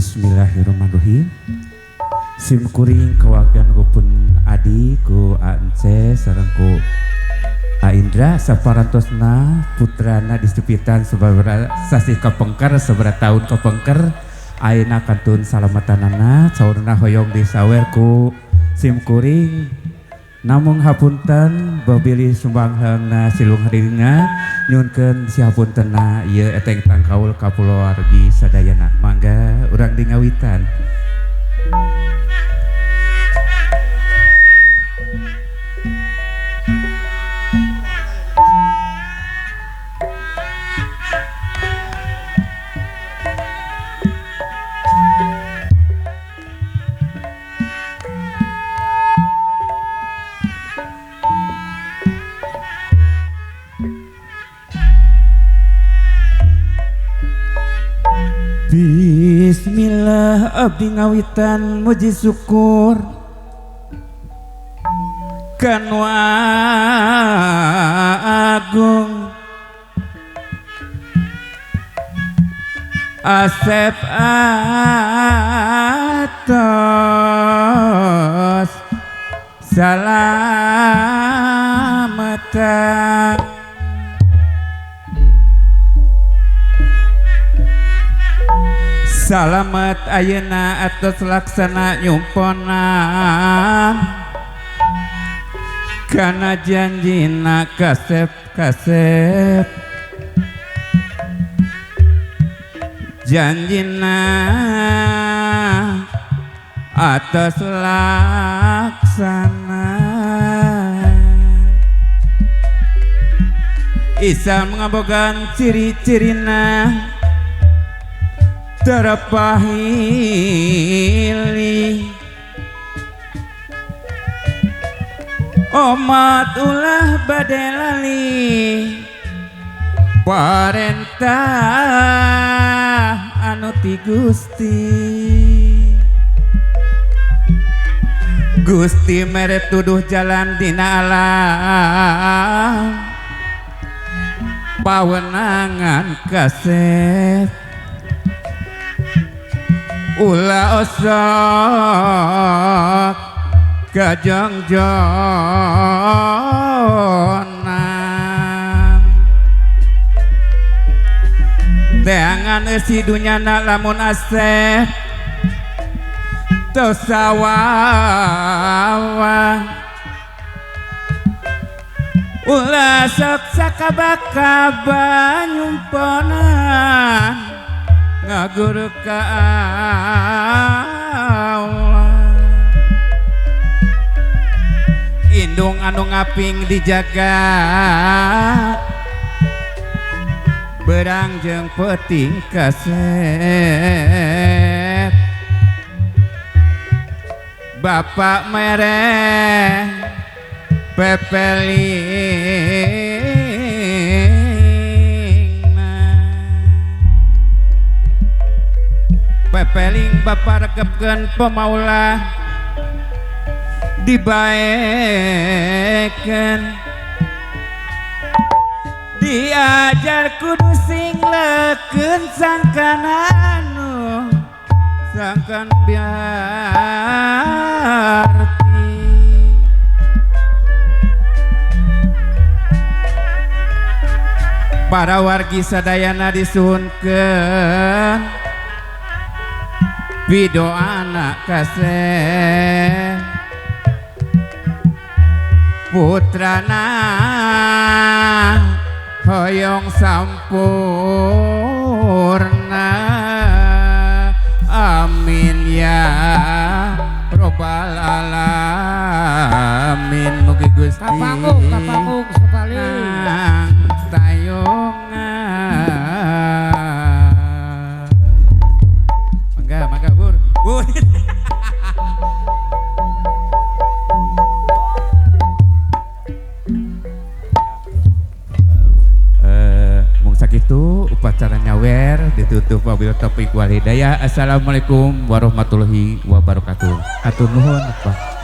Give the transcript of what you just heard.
Bismillahirrahmanirrahim. Sim kuring kawakian pun adi ku Ance sareng ku A Indra saparantosna putrana distupitan sababaraha sasih kapengker sabaraha tahun kapengker ayeuna kantun salamatanana saurna hoyong disawer ku sim kuring namung hapunten bilih sumbangna silung hadirna nyunkeun sihapuntenna ieu eteng tangkaul ka kulawargi sadayana mangga urang di ngawitan. Bismillah abdi ngawitan muji syukur kanu agung Asep atos salamatan salamat ayeuna atos laksana nyumponan kana janjina kasep kasep janjina atos laksana Isa mengabogan ciri-cirina terpahili omat ulah bade lali parentah anu ti Gusti Gusti mere tuduh jalan dina alam pawenangan kasep ulah osok kajongjonan teangan eusi dunyana lamun asep tos sawawa ulah sok sakabakaba nyumponan ngaguru ka Allah indung anu ngaping dijaga berang jeung peuting kasep bapak mere pepeling pepeling bapak rekepkeun pemaulah dibaekeun diajar kudu sing leukeun sangkan anu sangkan biarti para wargi sadayana disuhunkeun pido anak kasih putrana hoyong sampurna amin ya robbal alamin mugi Gusti kapanggung kapanggung sekali nang tayungan. Mangga bur. Mung sakitu upacara nyawer ditutup wabil taufik wal hidayah. Assalamualaikum warahmatullahi wabarakatuh. Atur nuhun Pak.